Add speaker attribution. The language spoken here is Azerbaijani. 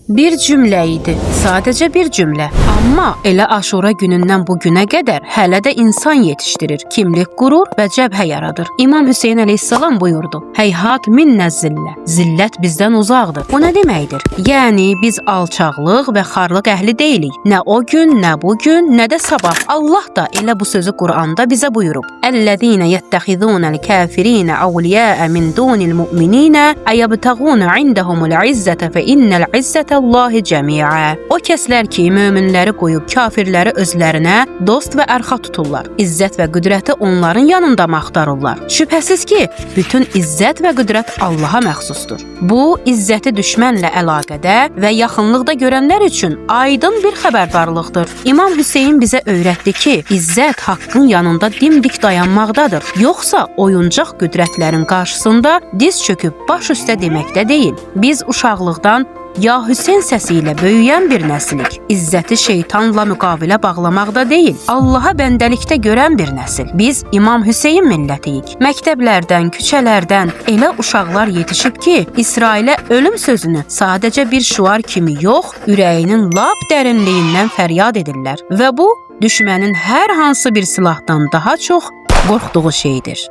Speaker 1: Bir cümlə idi. Sadəcə bir cümlə. Amma elə Aşura günündən bu günə qədər hələ də insan yetişdirir, kimlik qurur və cəbhə yaradır. İmam Hüseyn əleyhissalam buyurdu: "Heyhat minnə zillə. Zillət bizdən uzaqdır." Bu nə deməkdir? Yəni biz alçaqlıq və xarlıq əhli deyilik. Nə o gün, nə bu gün, nə də sabah. Allah da elə bu sözü Quranda bizə buyurub: "Əlləzîne yettehizûnel kâfirîne awliyaa min dunil mu'minîne eyebtagûne indehumul izzete fe innel izzetallahi cemî'a." O kəslər ki, möminləri qoyub kafirləri özlərinə dost və ərxa tuturlar. İzzət və qüdrəti onların yanında mı axtarırlar? Şübhəsiz ki, bütün izzət və qüdrət Allaha məxsusdur. Bu, izzəti düşmənlə əlaqədə və yaxınlıqda görənlər üçün aydın bir xəbərdarlıqdır. İmam Hüseyn bizə öyrətdi ki, izzət haqqın yanında dimdik dayanmaqdadır. Yoxsa oyuncaq qüdrətlərin qarşısında diz çöküb baş üstə deməkdə deyil. Biz uşaqlıqdan Ya Hüseyn səsi ilə böyüyən bir nəsilik. İzzəti şeytanla müqavilə bağlamaqda deyil, Allaha bəndəlikdə görən bir nəsil. Biz İmam Hüseyn millətiyik. Məktəblərdən, küçələrdən elə uşaqlar yetişib ki, İsrailə ölüm sözünü sadəcə bir şüar kimi yox, ürəyinin lap dərinliyindən fəryad edirlər. Və bu düşmənin hər hansı bir silahdan daha çox qorxduğu şeydir.